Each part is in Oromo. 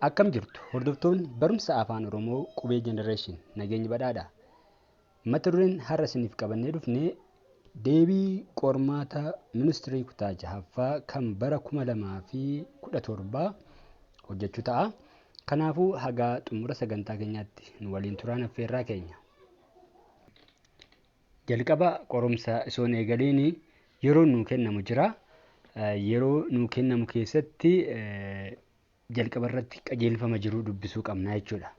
Akkam jirtu hordoftoonni barumsa Afaan Oromoo Qubee Generation, nageenyi badhaadha. Mata dureen har'a isiniif qabannee dhufne deebii qormaata ministirii kutaa jahaffaa kan bara 2017 hojjechuu ta'a. Kanaafuu hagaa xumura sagantaa keenyaatti nu waliin turaan affeerraa keenya. Jalqaba qorumsa osoo hin eegaliin yeroo nuu kennamu jira. Yeroo nuu kennamu keessatti jalqaba irratti qajeelfama jiru dubbisuu qabna jechuudha.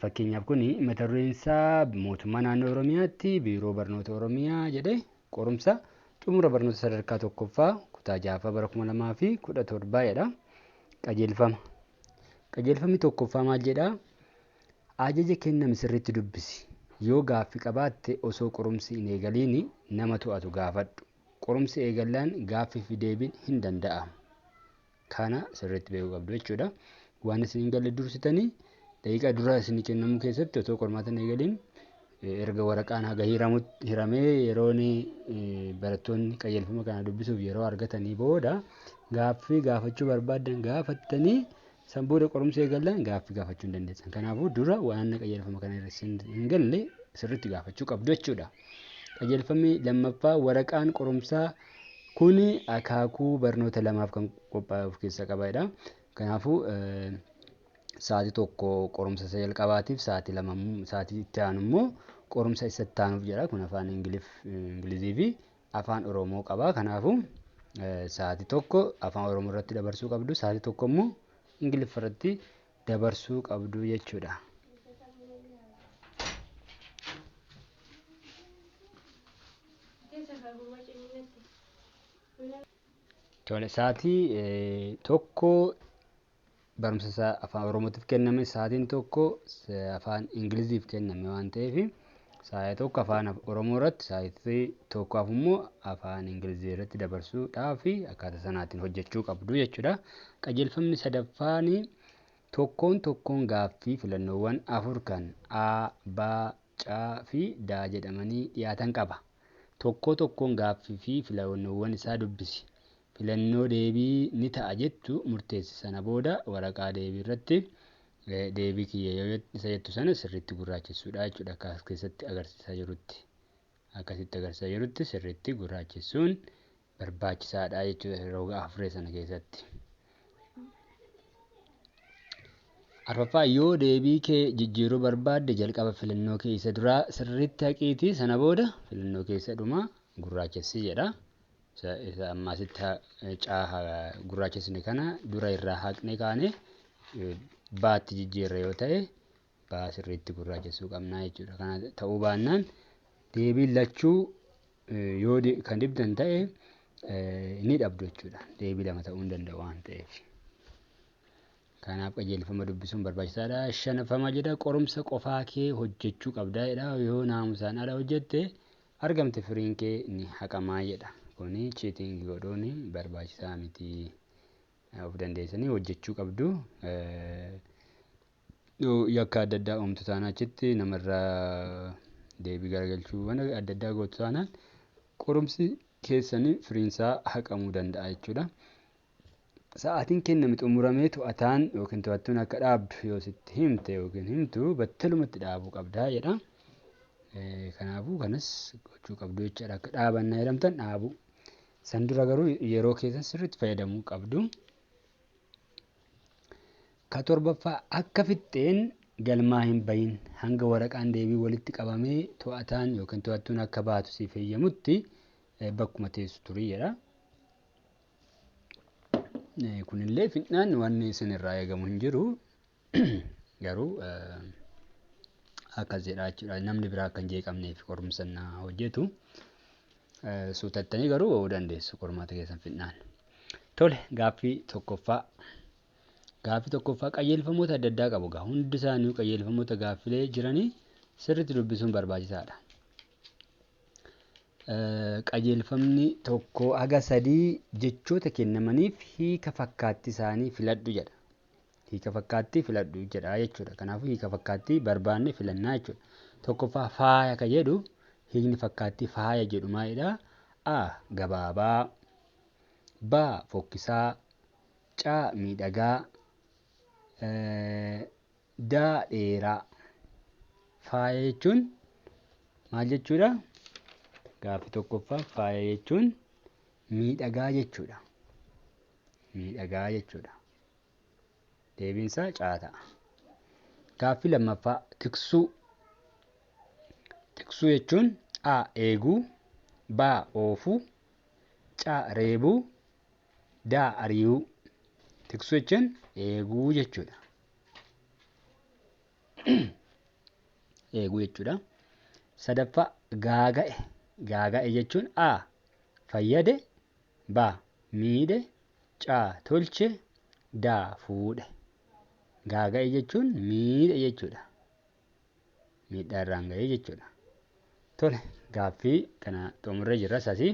Fakkeenyaaf kun mata dureen isaa mootummaa naannoo Oromiyaatti biiroo barnoota Oromiyaa jedhee qorumsa xumura barnoota sadarkaa tokkoffaa kutaa jahaffaa bara 2017 jedha. Qajeelfama. Qajeelfamni tokkoffaa maal jedhaa? Ajaja kenname sirriitti dubbisi. Yoo gaaffii qabaatte osoo qorumsi hin eegaliin nama to'atu gaafadhu. Qorumsi eegallaan gaaffii fi deebiin hin danda'amu. Kana sirriitti beekuu qabdu jechuudha. Waan isin hin galle dursitanii daqiiqaa dura isin kennamu keessatti osoo qormaata hin eegaliin, erga waraqaan haga hiramee yeroon barattoonni qajeelfama kana dubbisuuf yeroo argatanii booda gaaffii gaafachuu barbaaddan gaafattanii, san booda qorumsa eegallaan gaaffii gaafachuu hin dandeessan. Kanaafuu dura waan qajeelfama kana irra hin galle sirriitti gaafachuu qabdu jechuudha. Qajeelfamni lammaffaa, waraqaan qorumsaa kun akaakuu barnoota lamaaf kan qophaa'e of keessaa qaba. Kanaafuu sa'aatii tokko qorumsa isa jalqabaatiif, sa'aatii lama, sa'aatii itti aanu immoo qorumsa isa itti aanuuf jedha. Kun afaan Ingilizii fi afaan Oromoo qaba. Kanaafuu sa'aatii tokko afaan Oromoo irratti dabarsuu qabdu, sa'aatii tokko immoo Ingiliffa irratti dabarsuu qabdu jechuudha. Tole, sa'aatii tokko barumsa isaa afaan Oromootiif kenname, sa'aatiin tokko afaan Ingiliziif kenname waan ta'eef, sa'aatii tokko afaan Oromoo irratti, sa'aatii tokkoof immoo afaan Ingilizii irratti dabarsuudhaaf akkaataa sanaatiin hojjechuu qabdu jechuudha. Qajeelfamni sadaffaan, tokkoon tokkoon gaaffii filannoowwan afur kan A, B, C fi D jedhamanii dhiyaatan qaba. Tokkoo tokkoon gaaffii fi filannoowwan isaa dubbisi. Filannoo deebii ni ta'a jettu murteessi. Sana booda waraqaa deebii irratti deebii kiyya yoo isa jettu sana sirriitti gurraachessuudha jechuudha. Akka as keessatti agarsiisaa jirutti. Akkasitti agarsiisaa jirutti sirriitti gurraachessuun barbaachisaadha jechuudha roga afree sana keessatti. Arfaffaa, yoo deebii kee jijjiiruu barbaadde jalqaba filannoo kee isa duraa sirriitti haqiitii sana booda filannoo keessa dhumaa gurraachessi jedha. Isa ammaasitti caaha gurraachessine kana dura irraa haqne kaane baatti jijjiirra yoo ta'e, baa sirriitti gurraachessuu qabna jechuudha. Kana ta'uu baannaan deebiin lachuu yoo kan dibdan ta'e ni dhabdu jechuudha. Deebii lama ta'uu hin danda'u waan ta'eef. Kanaaf qajeelfama dubbisuun barbaachisaadha. Shanaffaa jedha, qorumsa qofaa kee hojjechuu qabdaa jedha. Yoo naamusaan ala hojjette argamte firiin kee ni haqamaa jedha. Kuni cheating godhuun barbaachisaa miti. Of dandeessanii hojjechuu qabdu. Yakka adda addaa uumtu taanaan, achitti namarraa deebii garagalchuu adda addaa gootu taanaan, qorumsi keessanii firiinsaa haqamuu danda'a jechuudha. Sa'aatiin kenname xumuramee to'ataan yookiin to'attuun akka dhaabdu yoo sitti himte yookiin himtu battalumatti dhaabuu qabdaa jedha. Kanaafuu kanas gochuu qabdu jechuudha. Akka dhaabannaa jedhamtan dhaabuu. San dura garuu yeroo keessan sirriitti fayyadamuu qabdu. Ka torbaffaa, akka fixxeen galmaa hin bahin, hanga waraqaan deebii walitti qabamee to'ataan yookiin to'attuun akka baatu siif eeyyamutti bakkuma teessu turii jedha. Kunillee fixnaan wanni isin irraa eegamu hin jiru. Garuu akkas jedha jechuudha. Namni biraa akka hin jeeqamneef qorumsa na hojjetu. Suutattanii garuu ba'uu dandeessu qormaata keessan fixnaan. Tole, gaaffii tokkoffaa. Gaaffii tokkoffaa qajeelfamoota adda addaa qabu. Hundi isaanii qajeelfamoota gaaffilee jiranii sirriitti dubbisuun barbaachisaadha. Qajeelfamni tokko haga sadii, jechoota kennamaniif hiika fakkaattii isaanii filadhu jedha. Hiika fakkaattii filadhu jedha jechuudha. Kanaafuu hiika fakkaattii barbaanne filannaa jechuudha. Tokkoffaa, faaya ka jedhu hiikni fakkaattii faaya jedhu maalidha? A. Gabaabaa, B. Fokkisaa, C. Miidhagaa, D dheeraa. Faaya jechuun maal jechuudha? Gaaffii tokkoffaa faaya jechuun miidhagaa jechuudha. Miidhagaa jechuudha. Deebiin isaa C ta'a. Gaaffii lammaffaa tiksuu. Tiksuu jechuun A eeguu, B oofuu, C reebuu, D ari'uu. Tiksuu jechuun eeguu jechuudha. Eeguu jechuudha. Sadaffaa gaaga'e. Gaaga'e jechuun A fayyade, B miidhe, C tolche, D fuudhe. Gaaga'e jechuun miidhe jechuudha. Miidhaa irraan ga'e jechuudha. Tole gaaffii kana xumurree jirra sasii.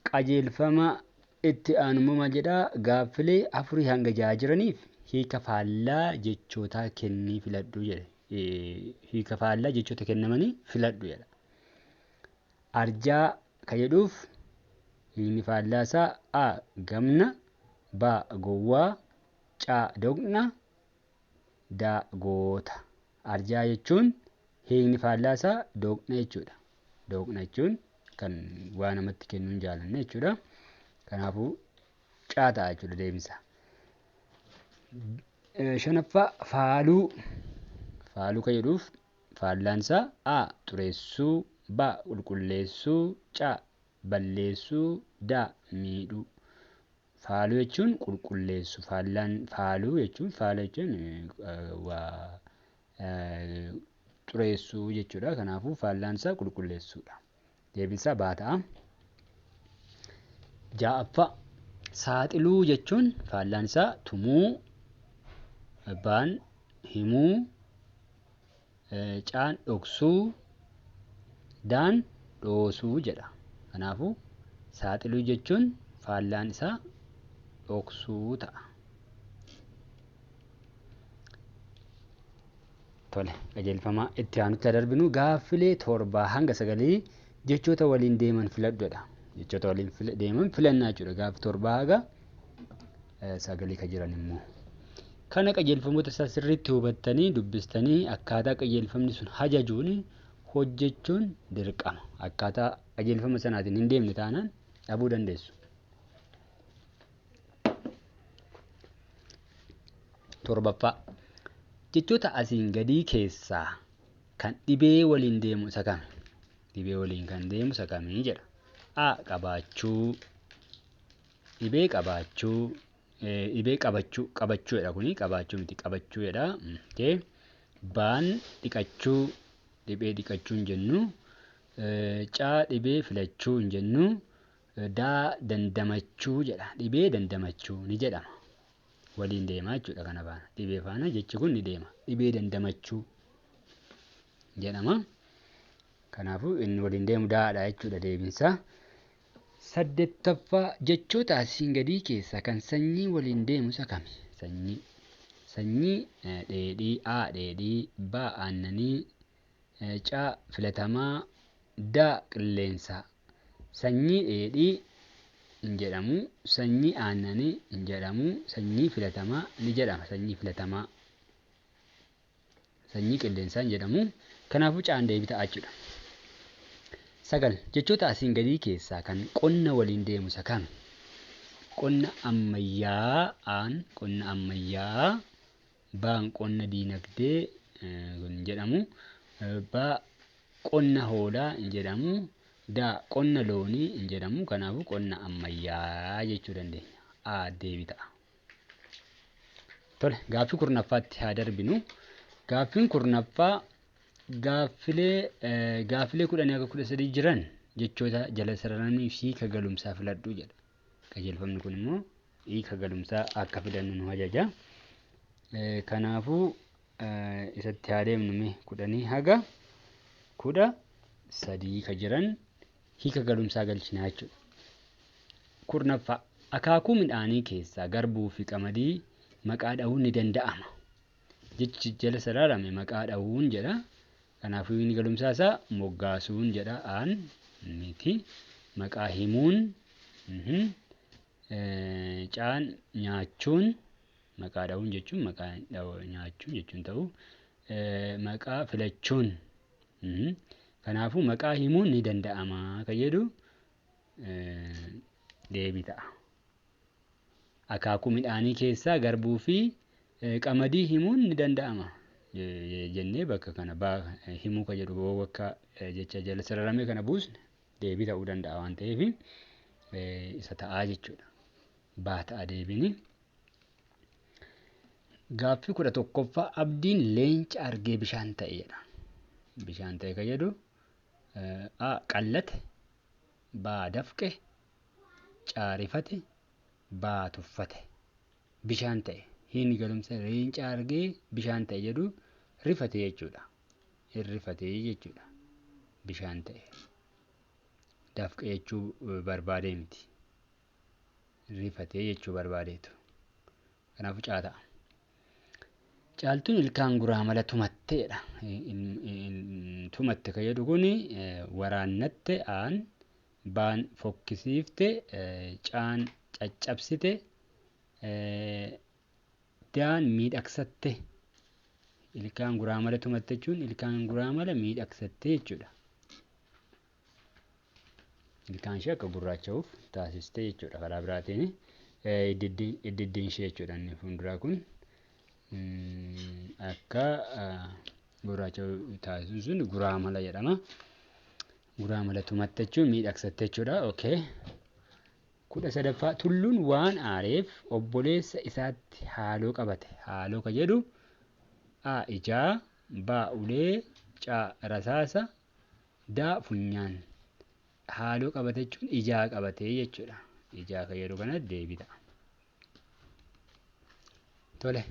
Qajeelfama itti aanu immoo maal jedhaa? Gaaffilee 4 hanga 6 jiraniif hiika faallaa jechootaa kennii filadhu jedhe. Hiika faallaa jechoota kennamanii filadhu jedha. Arjaa kan jedhuuf hiikni faallaa isaa A gamna, B gowwaa, C doqna, D goota. Arjaa jechuun hiikni faallaa isaa doqna jechuudha. Doqna jechuun kan waa namatti kennuu hin jaalanne jechuudha. Kanaafuu C ta'a jechuudha deebiinsa. Shanaffaa faaluu. Faaluu kan jedhuuf faallaan isaa A xureessuu, B qulqulleessuu, C balleessuu, D miidhuu. Faaluu jechuun qulqulleessuu. Faallaan faaluu jechuun faala jechuun waa xureessuu jechuudha. Kanaafuu faallaan isaa qulqulleessuudha. Deebiin isaa B ta'a. Ja'affaa saaxiluu jechuun faallaan isaa tumuu, B'n himuu, C'n dhoksuu, D'n dhoosuu jedha. Kanaafuu saaxiluu jechuun faallaan isaa dhoksuu ta'a. Tole qajeelfama itti aanutti darbinu gaaffilee 7 hanga 9 jechoota waliin deeman filadhuudha. Jechoota waliin deeman filannaa jechuudha. Gaaffii 7 haga 9 kan jiran immoo. Kana qajeelfamoota isaa sirriitti hubattanii dubbistanii akkaataa qajeelfamni sun ajajuun hojjechuun dirqama. Akkaataa qajeelfama sanaatiin hin deemne taanaan dhabuu dandeessu. 7ffaa jechoota asiin gadii keessaa kan dhibee waliin deemu isa kami? Dhibee waliin kan deemu isa kamii jedha. A qabaachuu, dhibee qabaachuu, dhibee qabachuu, qabachuu jedha kuni qabaachuu miti qabachuu jedha. Okay. B'n dhiqachuu, dhibee dhiqachuu hin jennu. C dhibee filachuu hin jennu. D dandamachuu jedha. Dhibee dandamachuu ni jedhama. Waliin deemaa jechuudha kana faana. Dhibee faana jechi kun ni deema. Dhibee dandamachuu jedhama. Kanaafuu inni waliin deemu daadha jechuudha deebiinsaa. 8ffaa jechoota asiin gadii keessaa kan sanyii waliin deemu isa kami? Sanyii. Sanyii dheedhii, A dheedhii, B aannanii, C filatamaa, D qilleensaa. Sanyii dheedhii hin jedhamu, sanyii aannanii hin jedhamu, sanyii filatamaa ni jedhama. Sanyii filatamaa. Sanyii qilleensaa hin jedhamu. Kanaafuu C'n deebii ta'a jechuudha. 9 jechoota asiin gadii keessaa kan qonna waliin deemu isa kami? Qonna ammayyaa, A'n qonna ammayyaa, B'n qonna diinagdee hin jedhamu, B qonna hoolaa hin jedhamu, D qonna loonii hin jedhamu. Kanaafuu qonna ammayyaa jechuu dandeenya. A deebii ta'a. Tole gaaffii 10ffaatti haa darbinu. Gaaffiin 10ffaa gaaffilee 10 hanga 13 jiran jechoota jala sararamanii fi hiika galumsaa filadhu jedha. Qajeelfamni kun immoo hiika galumsaa akka filannu nu ajaja. Kanaafuu isatti haa deemnu mee 10 haga 13 ka jiran hiika galumsaa galchinaa jechuudha. 10ffaa akaakuu midhaanii keessaa garbuu fi qamadii maqaa dha'uun ni danda'ama. Jechi jala sararame maqaa dha'uun jedha. Kanaafuu hiikni galumsaa isaa moggaasuun jedha. Aan miti. Maqaa himuun, Caan nyaachuun, Maqaa dha'uun jechuun maqaa nyaachuun jechuun ta'u maqaa filachuun. Kanaafuu maqaa himuun ni danda'ama kan jedhu deebii ta'a. Akaakuu midhaanii keessaa garbuu fi qamadii himuun ni danda'ama jennee bakka kana himuu kan jedhu bakka jecha jala sararame kana buusne deebii ta'uu danda'a waan ta'eef isa ta'aa jechuudha. Baa ta'a deebiini. Gaaffii 11ffaa abdiin leenca argee bishaan ta'e jedha. Bishaan ta'e kan jedhu A qallate, B dafqe, C rifate, B tuffate. Bishaan ta'e hiini galumsa leenca argee bishaan ta'e jedhu rifate jechuudha. Rifate jechuudha. Bishaan ta'e. Dafqe jechuu barbaadee miti. Rifatee jechuu barbaadeetu. Kanaafuu caa ta'a. Caaltuun ilkaan guraamala tumatteedha. Tumatte kan jedhu kun waraannatte aan baan fokkisiifte caan caccabsite daan miidhagsatte. Ilkaan guraamala tumatte jechuun ilkaan guraamala miidhagsatte jechuudha. Ilkaan ishee akka gurraacha'uuf taasiste jechuudha karaa biraatiin iddiddiin ishee jechuudha inni fuulduraa kun akka gurraacha'u taasisuun sun guraamala jedhama. Guraamala tumatte jechuun miidhagsatte jechuudha. Okay. 13ffaa tulluun waan aareef obboleessa isaatti haaloo qabate. Haaloo kan jedhu A ijaa, B ulee, C rasaasa, D funyaan. Haaloo qabate jechuun ijaa qabate jechuudha. Ijaa kan jedhu kana deebii ta'a. Tole.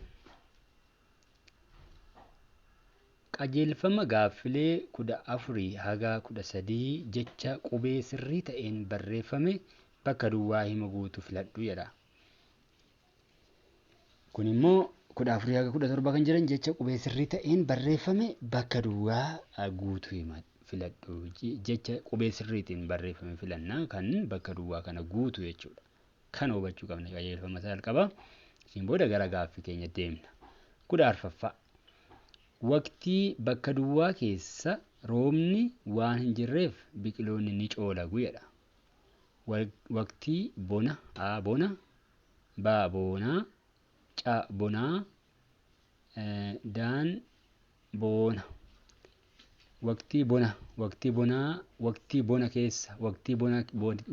Qajeelfama gaaffilee 14 haga 13 jecha qubee sirrii ta'een barreeffame bakka duwwaa hima guutuu filadhu jedha. Kun immoo 14 haga 17 kan jiran jecha qubee sirrii ta'een barreeffame bakka duwwaa guutuu hima filadhu. Jecha qubee sirriitiin barreeffame filannaa kan bakka duwwaa kana guutu jechuudha. Kan hubachuu qabna qajeelfama isaa jalqaba. Isiin booda gara gaaffii keenya deemna. 14ffaa. Waqtii bakka duwwaa keessa roobni waan hin jirreef biqiloonni ni coolagu jedha. Waqtii bona A bona, B boonaa, C bonaa, Daan boona. Waqtii bona, waqtii bonaa, waqtii bona keessa, waqtii bona,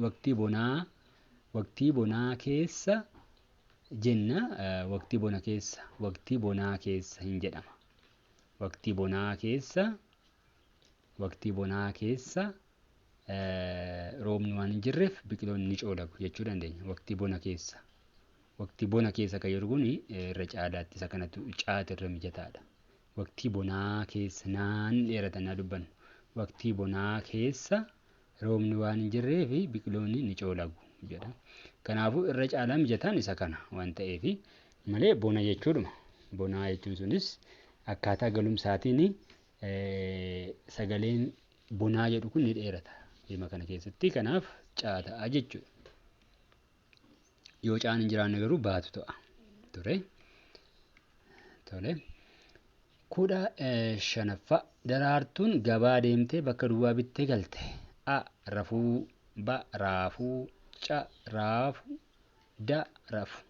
waqtii bonaa, waqtii bonaa keessa jenna. Waqtii bona keessa, waqtii bonaa keessa hin jedhama. Waqtii bonaa keessa, waqtii bonaa keessa roobni waan hin jirreef biqiloonni ni coolagu jechuu dandeenya. Waqtii bona keessa. Waqtii bona keessa kan jedhu kun irra caalaatti isa kanatu caata irra mijataadha. Waqtii bonaa keessa naan dheeratannaa dubbannu. Waqtii bonaa keessa roobni waan hin jirreef biqiloonni ni coolagu jedha. Kanaafuu irra caalaa mijataan isa kana waan ta'eef malee bona jechuudhuma. Bonaa jechuun sunis akkaataa galumsaatiin sagaleen bonaa jedhu kun ni dheerata. Hima kana keessatti kanaaf caa ta'a jechuudha. Yoo caan hin jiraanne garuu baatu ta'a ture. Tole. 15ffaa daraartuun gabaa deemtee bakka duwwaa bittee galte. A rafuu, B raafuu, C raafu, D rafu.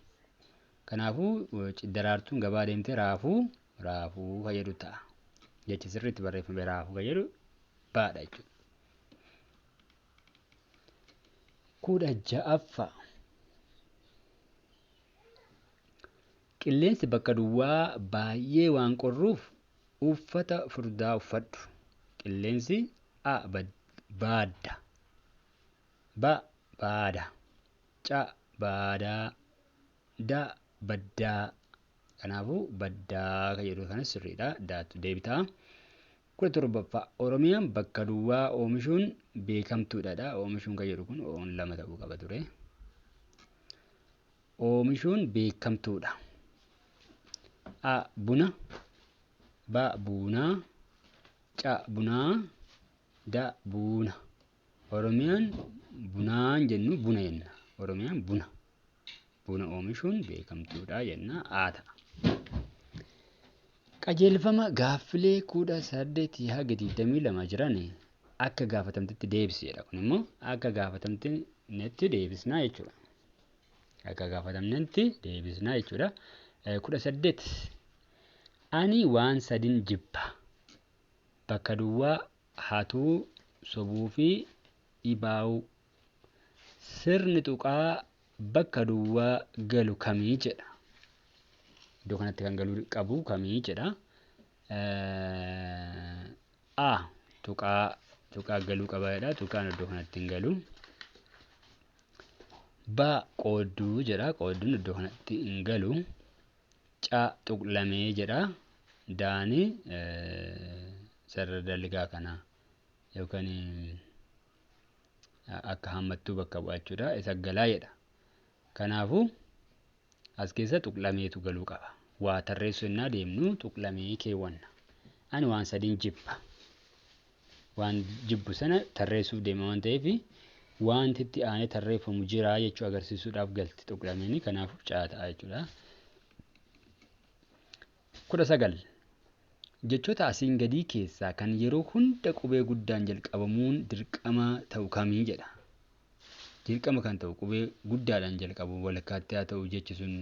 Kanaafuu daraartuun gabaa deemtee raafuu raafuu kan jedhu ta'a. Jechi sirriitti barreeffame raafuu kan jedhu baadha jechuudha. 16ffaa qilleensi bakka duwwaa baay'ee waan qorruuf uffata furdaa uffadhu. Qilleensi A baadda, B baada, C baadaa, D baddaa. Kanaafuu baddaa kan jedhu kanas sirriidha. Daatu deebii ta'a. 17ffaa Oromiyaan bakka duwwaa oomishuun beekamtuudha. Oomishuun kan jedhu kun oon lama ta'uu qaba ture. Oomishuun beekamtuudha. A buna, B buunaa, C bunaa, D buuna. Oromiyaan bunaan jennu buna jenna. Oromiyaan buna. Buna oomishuun beekamtuudha jenna. A ta'a. Qajeelfama gaaffilee 18 haga 22 jiran akka gaafatamtetti deebisi jedha. Kun immoo akka gaafatamtetti deebisnaa jechuudha. Akka gaafatamnetti deebisnaa jechuudha. 18 ani waan sadin jibba. Bakka duwwaa hatuu, sobuu fi dhibaa'uu. Sirni tuqaa bakka duwwaa galu kamii jedha. Iddoo kanatti kan galuu qabu kamii jedha. A tuqaa galuu qaba jedha. Tuqaan iddoo kanatti hin galu. B qoodduu jedha. Qoodduun iddoo kanatti hin galu. C tuqlamee jedha. Daani sarara dalgaa kana yookaan akka hammattuu bakka bu'a jechuudha. Isa galaa jedha. Kanaafuu as keessa tuqlameetu galuu qaba. Waa tarreessuu yennaa deemnu tuqlamee keewwanna. Ani waan sadiin jibba. Waan jibbu sana tarreessuuf deema waan ta'eef wanti itti aanee tarreeffamu jira jechuu agarsiisuudhaaf galti tuqlameen. Kanaafuu caa ta'a jechuudha. 19 jechoota asiin gadii keessaa kan yeroo hunda qubee guddaan jalqabamuun dirqama ta'u kamii jedha. Dirqama kan ta'u qubee guddaadhaan jalqabu walakkaatti haa ta'u jechi sun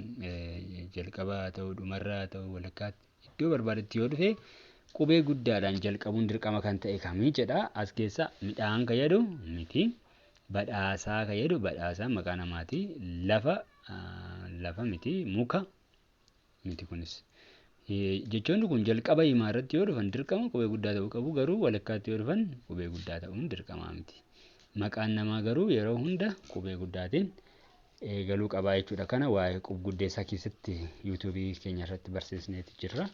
jalqaba haa ta'u dhumarra haa ta'u walakkaatti iddoo barbaadetti yoo dhufe qubee guddaadhaan jalqabuun dirqama kan ta'e kamii jedha. As keessa midhaan kan jedhu miti. Badhaasaa kan jedhu badhaasaa maqaa namaati. Lafa lafa miti. Muka miti kunis. Jechoonni kun jalqaba himaa irratti yoo dhufan dirqama qubee guddaa ta'uu qabu, garuu walakkaatti yoo dhufan qubee guddaa ta'uun dirqamaa miti. Maqaan namaa garuu yeroo hunda qubee guddaatiin eegaluu qabaa jechuudha. Kana waa'ee qub-guddeessaa keessatti yuutuubii keenya irratti barsiisneeti jirra.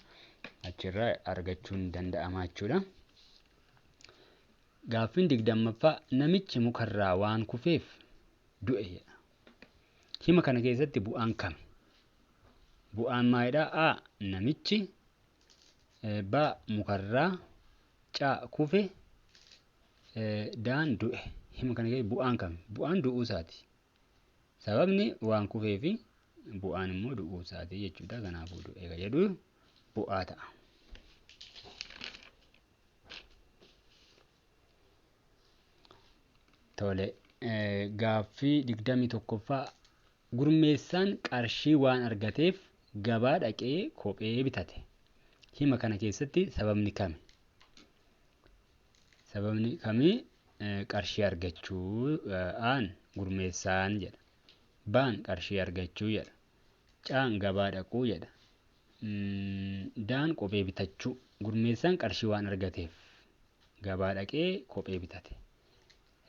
Achirraa argachuun danda'ama jechuudha. Gaaffiin 20ffaa namichi mukarraa waan kufeef du'e jedha. Hima kana keessatti bu'aan kami? Bu'aan maalidhaa? A. Namichi, B. Mukarraa, C. Kufe, Daan du'e. Hima kana keessatti bu'aan kami? Bu'aan du'uu isaati. Sababni waan kufee fi bu'aan immoo du'uu isaati jechuudha. Kanaafuu du'e kan jedhu bu'aa ta'a. Tole, gaaffii 21ffaa gurmeessaan qarshii waan argateef gabaa dhaqee kophee bitate. Hima kana keessatti sababni kami? Sababni kami? Qarshii argachuu aan gurmeessaan jedha. Baan qarshii argachuu jedha. Caan gabaa dhaquu jedha. Daan kophee bitachuu. Gurmeessaan qarshii waan argateef gabaa dhaqee kophee bitate.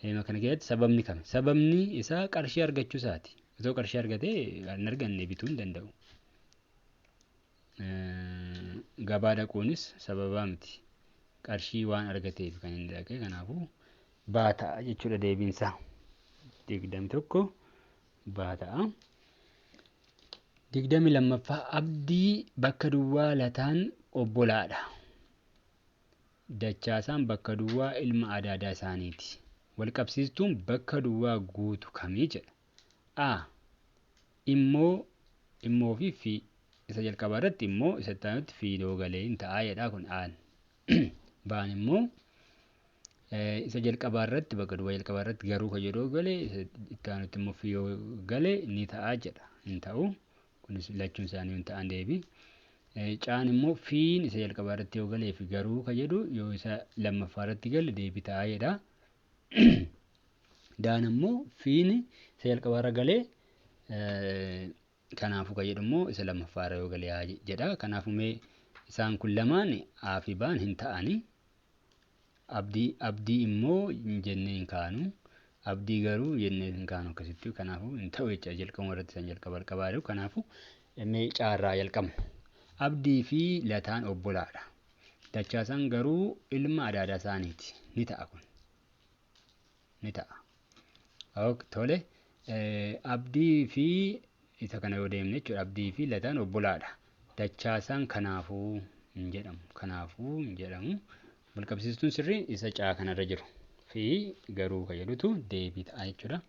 Hima kana keessatti sababni kami? Sababni isaa qarshii argachuu isaati. Osoo qarshii argatee hin arganne bituu hin danda'u. Gabaa dhaquunis sababaa miti. Qarshii waan argateef kan inni dhaqe, kanaafuu baa ta'a jechuudha deebiinsaa. 21 baa ta'a. 22ffaa abdii bakka duwwaa lataan obbolaadha. Dachaasaan bakka duwwaa ilma adaadaa isaaniiti. Walqabsiistuun bakka duwwaa guutu kamii jedha. A. Immoo, immoo fi fi isa jalqabaa irratti immoo isa itti aanutti fi galee hin ta'a jedha kun aan. Baan immoo isa jalqabaa irratti bakka duwwaa jalqabaa irratti garuu kan jedhu galee isa itti aanutti immoo fi galee ni ta'a jedha. Hin ta'u. Kunis lachuun isaanii hin ta'an deebii. Caan immoo fiin isa jalqabaa irratti yoo galee fi garuu kan jedhu yoo isa lammaffaa irratti gale deebii ta'a jedha. Daan immoo fiin isa jalqabaa irra galee kanaafuu kan jedhu immoo isa lammaffaa irra yoo galee jedha. Kanaafuu mee isaan kun lamaan A fi B'n hin ta'ani. Abdii immoo jennee hin kaanu. Abdii garuu jennee hin kaanu akkasitti. Kanaafuu hin ta'u jecha jalqabuma irratti isaan jalqaba qabaa jiru. Kanaafuu mee caarraa jalqabna. Abdii fi Lataan obbolaadha. Dachaasaan garuu ilma adaadaa isaaniiti. Ni ta'a kun. Ni ta'a. Ok, tole. Abdii fi isa kana yoo deemne jechuudha. Abdii fi Lataan obbolaadha. Dachaasaan kanaafuu hin jedhamu. Kanaafuu hin jedhamu. Walqabsiistuun sirrii isa caa kanarra jiru fi garuu kan jedhutu deebii ta'a jechuudha.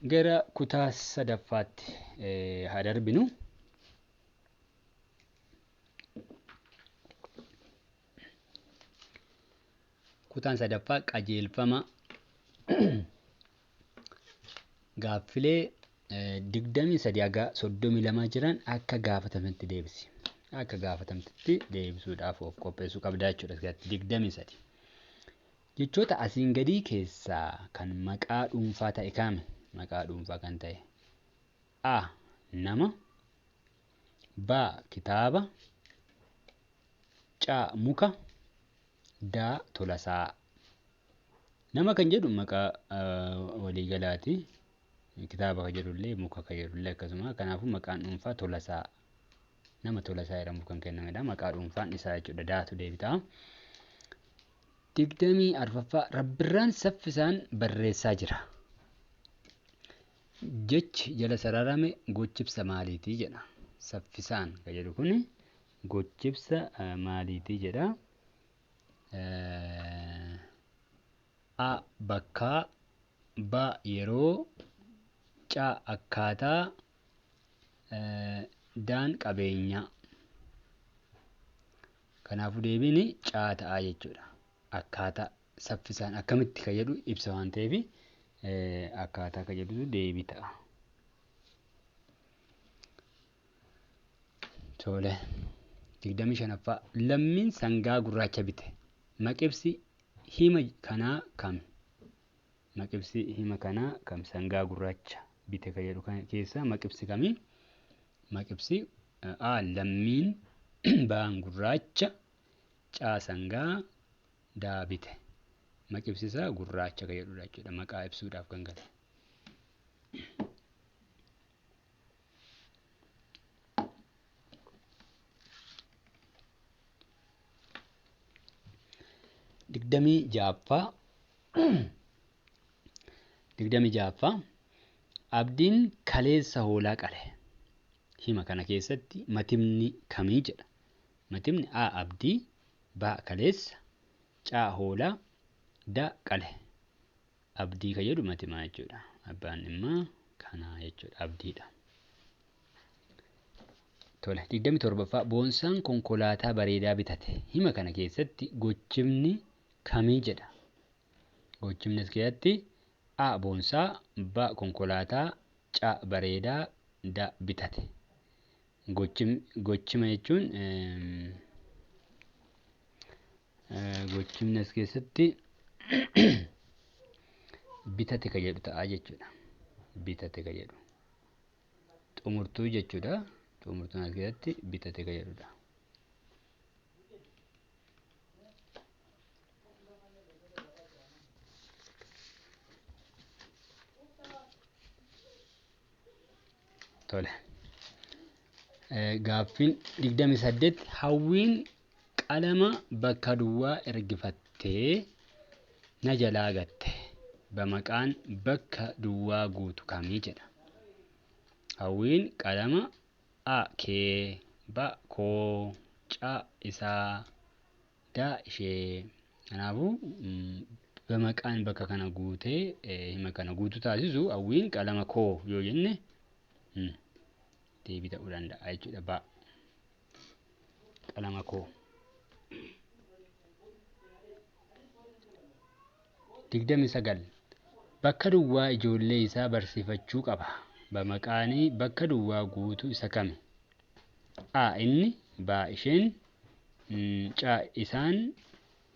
Gara kutaa sadaffaatti haa darbinu. Kutaan sadaffaa qajeelfama gaaffilee 23 haga 32 jiran akka gaafatamtti deebisi. Akka gaafatamtitti deebisuudhaaf of qopheessuu qabda jechuudha. 23. Jechoota asiin gadii keessaa kan maqaa dhuunfaa ta'e kami? Maqaa dhuunfaa kan ta'e. A. Nama. B. Kitaaba. C. Muka. D. Tolasaa. Nama kan jedhu maqaa waliigalaati. Kitaaba kan jedhullee muka kan jedhullee akkasuma. Kanaafuu maqaan dhuunfaa Tolasaa. Nama Tolasaa jedhamuuf kan kennamedha. Maqaa dhuunfaan isaa jechuudha. Daatu deebitaa. 24ffaa Rabbirraan saffisaan barreessaa jira. Jechi jala sararame gochibsa maaliitii jedha. Saffisaan kan jedhu kuni gochibsa maaliitii jedha. A. Bakkaa. B. Yeroo. C. Akkaataa. Daan qabeenyaa. Kanaafuu deebiin C ta'a jechuudha. Akkaataa saffisaan akkamitti kan jedhu ibsa waan ta'eef akkaataa kan jedhutu deebii ta'a. Tole. 25ffaa Lammiin sangaa gurraacha bite. Maqibsi hima kanaa kami? Maqibsi hima kanaa kam? Sangaa gurraacha bite kan jedhu kana keessaa maqibsi kami? Maqibsi A. Lammiin B'n gurraacha C. Sangaa D. Bite. Maqibsi isaa gurraacha kan jedhudha jechuudha. Maqaa ibsuudhaaf kan gale. 26ffaa 26ffaa Abdiin kaleessa hoolaa qale. Hima kana keessatti matimni kamii jedha. Matimni A. Abdii B. Kaleessa C. Hoolaa D. Qale. Abdii kan jedhu matimaa jechuudha. Abbaan dhimmaa kanaa jechuudha. Abdiidha. Tole. 27ffaa Boonsaan konkolaataa bareedaa bitate. Hima kana keessatti gochimni kamii jedha. Gochimni as keessatti A. Boonsaa B. Konkolaataa C. Bareedaa D. Bitate. Gochima jechuun gochimni as keessatti bitate kan jedhu ta'a jechuudha. Bitate kan jedhu. Xumurtuu jechuudha. Xumurtuun as keessatti bitate kan jedhudha. Tole. Gaaffiin 28 Hawwiin qalama bakka duwwaa ergifattee na jalaa gatte. Bamaqaan bakka duwwaa guutu kamii jedha. Hawwiin qalama A. Kee B. Koo C. Isaa D. Ishee. Kanaafuu bamaqaan bakka kana guutee hima kana guutuu taasisu hawwiin qalama koo yoo jenne deebii ta'uu danda'a jechuudha. B. Qalama koo. 29 Bakka duwwaa ijoollee isaa barsiifachuu qaba. Bamaqaanii bakka duwwaa guutuu isa kami? A. Inni B. Isheen C. Isaan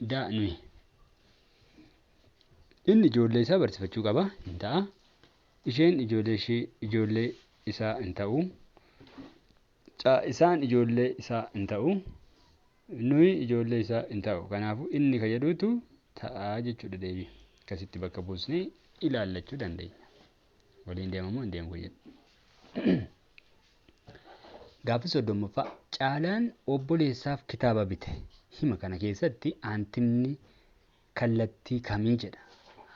D. Nuyi. Inni ijoollee isaa barsiifachuu qaba hin ta'a. Isheen ijoollee ishee ijoollee isaa hin ta'u. C. Isaan ijoollee isaa hin ta'u. Nuyi ijoollee isaa hin ta'u. Kanaafuu inni kan jedhutu ta'a jechuudha deebii. Akkasitti bakka buusnee ilaallachuu dandeenya. Waliin deemamoo hin deemu jedhu. Gaaffii 30ffaa Caalaan obboleessaaf kitaaba bite. Hima kana keessatti aantimni kallattii kamii jedha.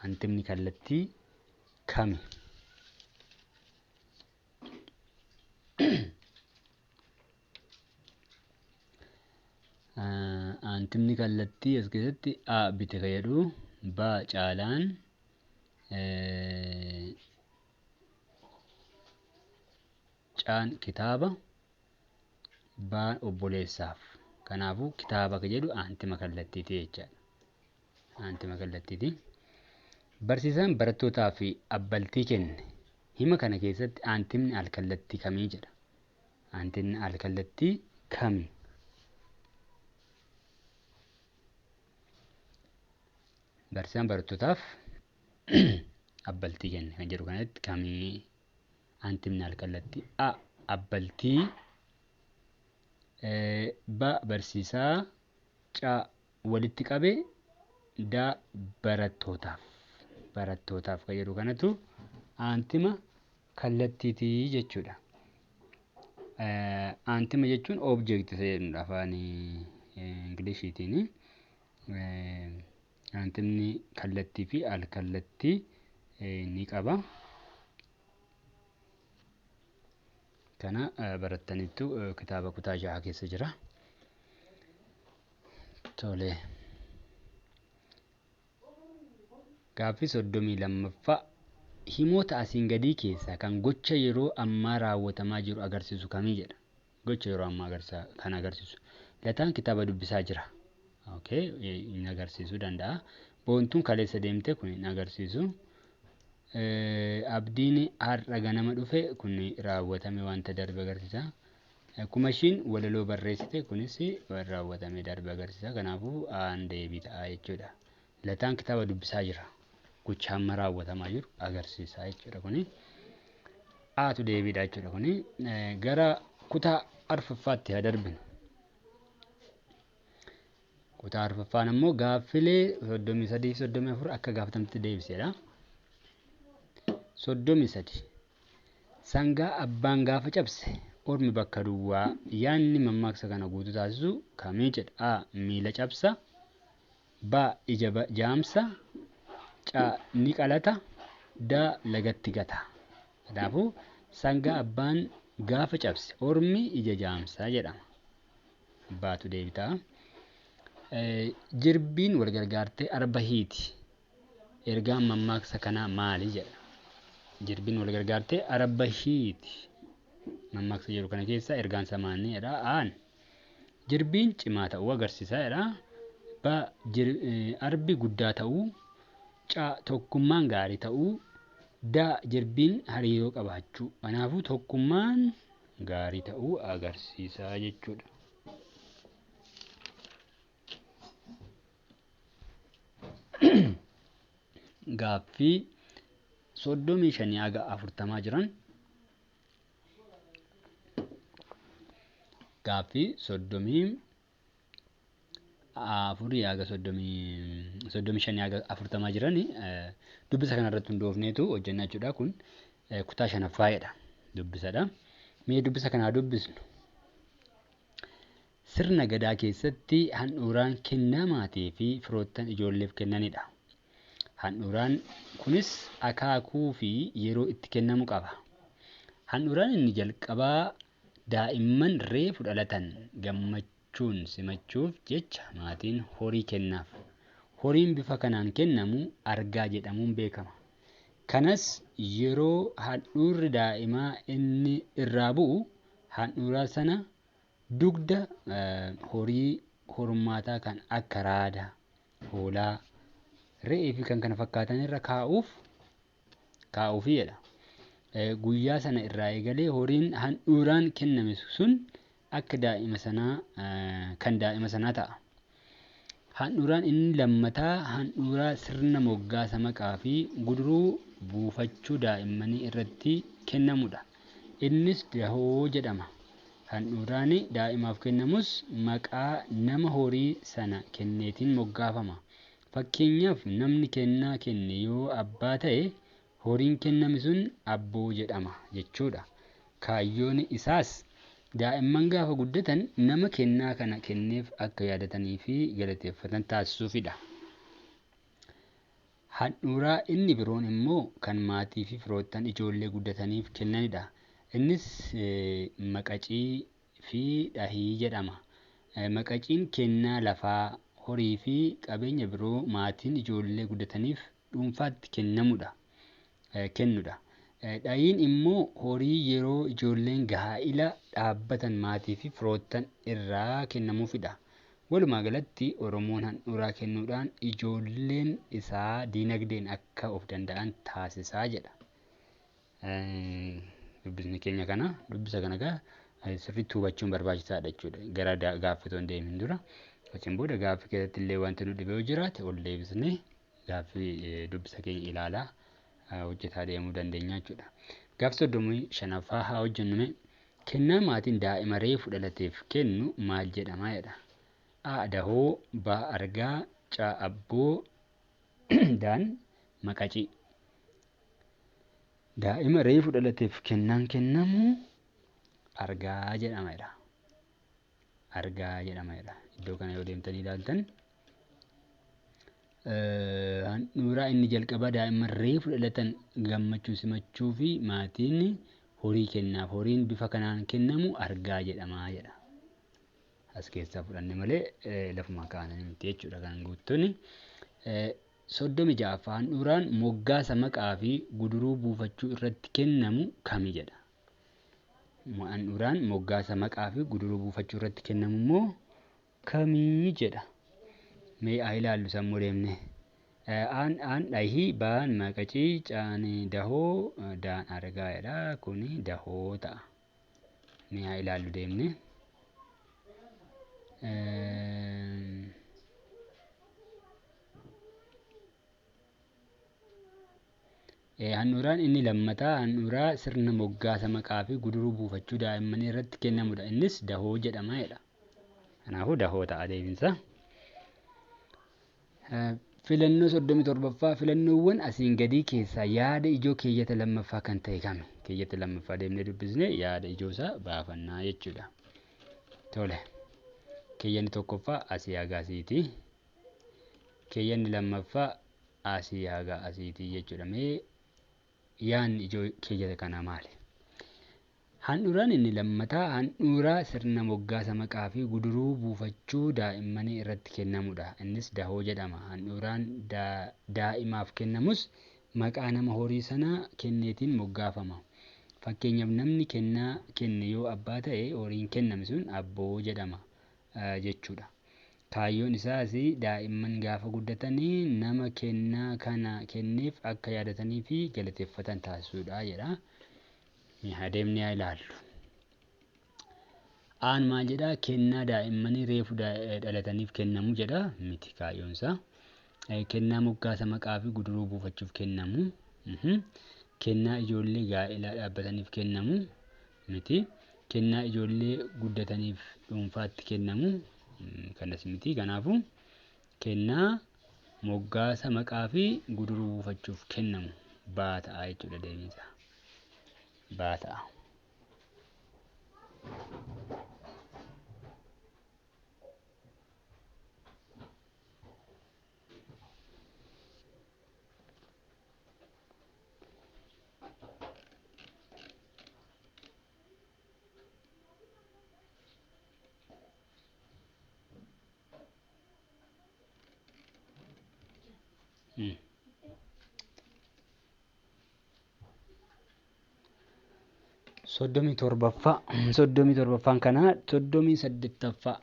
Aantimni kallattii kami? Aantimni kallattii as keessatti A. Bite kan jedhu B. Caalaan Caan kitaaba, baan obboleessaaf. Kanaafuu kitaaba kan jedhu aantima kallattiiti jechaadha. Aantima kallattiiti. Barsiisaan barattootaaf abbaltii kenne. Hima kana keessatti aantimni alkallattii kamii jedha. Aantimni alkallattii kami? Barsiisaan barattootaaf abbaltii kenne kan jedhu kanatti kamii aantimni alkallattii? A. Abbaltii, B. Barsiisaa, C. Walitti qabe, D. Barattootaaf. Barattootaaf kan jedhu kanatu aantima kallattiitii jechuudha. Aantima jechuun object isa jedhudha afaan Ingiliishiitiin. Aantimni kallattii fi alkallattii ni qaba. Kana barattaniittu kitaaba kutaa 6 keessa jira. Tole. Gaaffii 32ffaa himoota asiin gadii keessaa kan gocha yeroo ammaa raawwatamaa jiru agarsiisu kamii jedha. Gocha yeroo ammaa kan agarsiisu. Lataan kitaaba dubbisaa jira. Okay, inni agarsiisuu danda'a. Boontuun kaleessa deemte kun hin agarsiisu. Abdiin har'a ganama dhufe kun raawwatame wanta darbe agarsiisa. Kumashiin walaloo barreessite kunis waan raawwatame darbe agarsiisa. Kanaafuu aan deebii ta'a jechuudha. Lataan kitaaba dubbisaa jira. Gocha amma raawwatamaa jiru agarsiisa jechuudha kuni. Aatu deebiidha jechuudha kuni. Gara kutaa arfaffaatti haa darbinu. Kutaa arfaffaan ammoo gaaffilee 33 fi 34 akka gaafatamtti deebisedha. 33. Sangaa abbaan gaafa cabse ormi bakka duwwaa yaanni mammaaksa kana guutuu taasisu kamii jedha. A. Miila cabsa, B. Ija jaamsa, C. Ni qalata, D. Lagatti gata. Kanaafuu sangaa abbaan gaafa cabse ormi ija jaamsa jedhama. Baatu deebii ta'a. Jirbiin wal gargaartee arba hiiti. Ergaan mammaaksa kanaa maali jedha. Jirbiin wal gargaartee arba hiiti. Mammaaksa jedhu kana keessa ergaan isaa maali jedha. Aan jirbiin cimaa ta'uu agarsiisa jedha. B. Arbi guddaa ta'uu. C. Tokkummaan gaarii ta'uu. D. Jirbiin hariiroo qabaachuu. Kanaafuu tokkummaan gaarii ta'uu agarsiisa jechuudha. Gaaffii 35 haga 40 jiran. Gaaffii 34 haga 35 haga 40 jiran dubbisa kanarratti hundoofneetu hojjannaa jechuudha. Kun kutaa shanaffaa'edha. Dubbisadha. Mee dubbisa kanaa dubbisnu. Sirna gadaa keessatti handhuuraan kennaa maatii fi firoottan ijoolleef kennanidha. Handhuuraan kunis akaakuu fi yeroo itti kennamu qaba. Handhuuraan inni jalqabaa daa'imman reefu dhalatan gammachuun simachuuf jecha maatiin horii kennaaf. Horiin bifa kanaan kennamu argaa jedhamuun beekama. Kanas yeroo handhuurri daa'imaa inni irraa bu'u handhuuraa sana dugda horii hormaataa kan akka raada, hoolaa, re'ee fi kan kana fakkaatan irra kaa'uufi jedha. Guyyaa sana irraa eegalee horiin handhuuraan kenname sun akka daa'ima sanaa kan daa'ima sanaa ta'a. Handhuuraan inni lammataa handhuuraa sirna moggaasa maqaa fi guduruu buufachuu daa'immanii irratti kennamudha. Innis dahoo jedhama. Handhuuraan daa'imaaf kennamus maqaa nama horii sana kenneetiin moggaafama. Fakkeenyaaf namni kennaa kenne yoo abbaa ta'e horiin kenname sun abboo jedhama jechuudha. Kaayyoon isaas daa'imman gaafa guddatan nama kennaa kana kenneef akka yaadatanii fi galateeffatan taasisuufidha. Handhuuraa inni biroon immoo kan maatii fi firoottan ijoollee guddataniif kennanidha. Innis maqacii fi dhahii jedhama. Maqaciin kennaa lafaa, horii fi qabeenya biroo maatiin ijoollee guddataniif dhuunfaatti kennamudha. Kennudha. Dhahiin immoo horii yeroo ijoolleen gaa'ila dhaabbatan maatii fi firoottan irraa kennamuufidha. Walumaa galatti Oromoon handhuuraa kennuudhaan ijoolleen isaa diinagdeen akka of danda'an taasisaa jedha. Dubbisni keenya kana dubbisa kana egaa sirriitti hubachuun barbaachisaadha jechuudha. Gara gaaffii otoo hin deemin dura achiin booda gaaffii keessatti illee wanti nu dhibe yoo jiraate ol deebisnee gaaffii dubbisa keenya ilaalaa hojjetaa deemuu dandeenya jechuudha. Gaaffii 35ffaa haa hojjennu mee. Kennaa maatiin daa'ima reefu dhalateef kennu maal jedhama jedha. A. Dahoo, B. Argaa, C. Abboo, D. Maqacii. Daa'ima reefu dhalateef kennaan kennamu argaa jedhama jedha. Argaa jedhama jedha. Iddoo kana yoo deemtanii ilaaltan handhuuraa inni jalqabaa daa'imman reefu dhalatan gammachuu simachuu fi maatiin horii kennaaf. Horiin bifa kanaan kennamu argaa jedhama jedha. As keessaa fudhanne malee lafuma kaa'anii miti jechuudha kan guutuun. 36ffaa handhuuraan moggaasa maqaa fi guduruu buufachuu irratti kennamu kami jedha. Handhuuraan moggaasa maqaa fi guduruu buufachuu irratti kennamu immoo kamii jedha. Mee haa ilaallu sammuu deemnee. Aan dhahii, baan maqacii, caan dahoo, daan argaa jedha. Kuni dahoo ta'a. Mee haa ilaallu deemnee. Handhuuraan inni lammataa handhuuraa sirna moggaasa maqaa fi guduruu buufachuu daa'immanii irratti kennamudha. Innis dahoo jedhama jedha. Kanaafuu dahoo ta'a deebiinsa. Filannoo 37ffaa filannoowwan asiin gadii keessaa yaada ijoo keeyyata lammaffaa kan ta'e kami? Keeyyata lammaffaa deemnee dubbisnee yaada ijoo isaa baafannaa jechuudha. Tole. Keeyyanni tokkoffaa asii haga asiiti. Keeyyanni lammaffaa asii haga asiiti jechuudha. Mee yaadni ijoo keeyyata kanaa maali? Handhuuraan inni lammataa handhuuraa sirna moggaasa maqaa fi guduruu buufachuu daa'immanii irratti kennamudha. Innis dahoo jedhama. Handhuuraan daa'imaaf kennamus maqaa nama horii sana kenneetiin moggaafama. Fakkeenyaaf namni kennaa kenne yoo abbaa ta'e horiin kenname sun abboo jedhama jechuudha. Kaayyoon isaas daa'imman gaafa guddatanii nama kennaa kana kenneef akka yaadatanii fi galateeffatan taasisuudha jedha. Adeemnee haa ilaallu. Aan maal jedhaa? Kennaa daa'immanii reefu dhalataniif kennamu jedha. Miti kaayyoon isaa. Kennaa moggaasa maqaa fi guduruu buufachuuf kennamu. Kennaa ijoollee gaa'elaa dhaabbataniif kennamu. Miti. Kennaa ijoollee guddataniif dhuunfaatti kennamu. Kanas miti. Kanaafuu kennaa moggaasa maqaa fi guduruu buufachuuf kennamu baa ta'a jechuudha deebiinsa. Baa ta'a. 37ffaa 37ffaan kana 38ffaa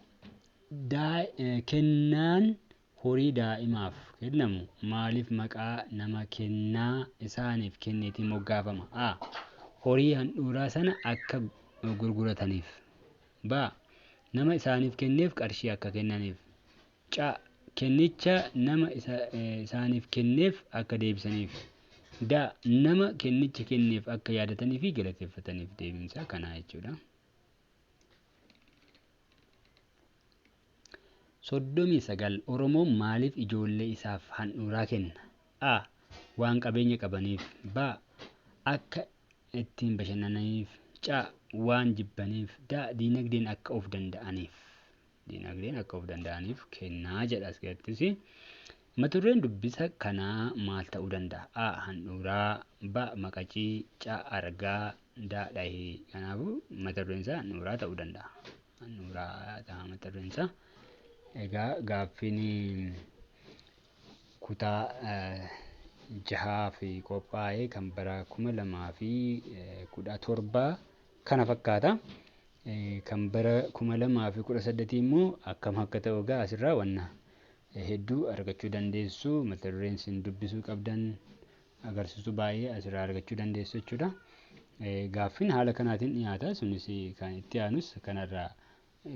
kennaan horii daa'imaaf kennamu maaliif maqaa nama kennaa isaaniif kenneetiin moggaafama? A. Horii handhuuraa sana akka gurgurataniif. B. Nama isaaniif kenneef qarshii akka kennaniif. C. Kennicha nama isaaniif kenneef akka deebisaniif. D. Nama kennicha kenneef akka yaadatanii fi galateeffataniif deebiinsa kanaa jechuudha. 39 Oromoon maaliif ijoollee isaaf handhuuraa kenna? A. Waan qabeenya qabaniif. B. Akka ittiin bashannananiif. C. Waan jibbaniif. D. Diinagdeen akka of danda'aniif. Diinagdeen akka of danda'aniif kennaa jedha as keessattis. Mata dureen dubbisa kanaa maal ta'uu danda'a? A. Handhuuraa. B. Maqacii. C. Argaa. D. Dhahee. Kanaafuu mata dureen isaa handhuuraa ta'uu danda'a. Handhuuraa ta'a mata dureen isaa. Egaa gaaffiin kutaa 6 fi qophaa'e kan bara 2017 kana fakkaata. Kan bara 2018 immoo akkam akka ta'u egaa asirraa wanna hedduu argachuu dandeessu. Mata dureen isin dubbisuu qabdan agarsiisu baay'ee asirraa argachuu dandeessu jechuudha. Gaaffiin haala kanaatiin dhiyaata. Sunis kan itti aanus kanarraa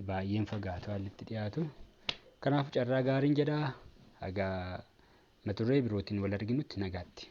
baay'een fagaatu haalli itti dhiyaatu. Kanaaf carraa gaariin jedha. Haga mata duree birootiin wal arginutti nagaatti.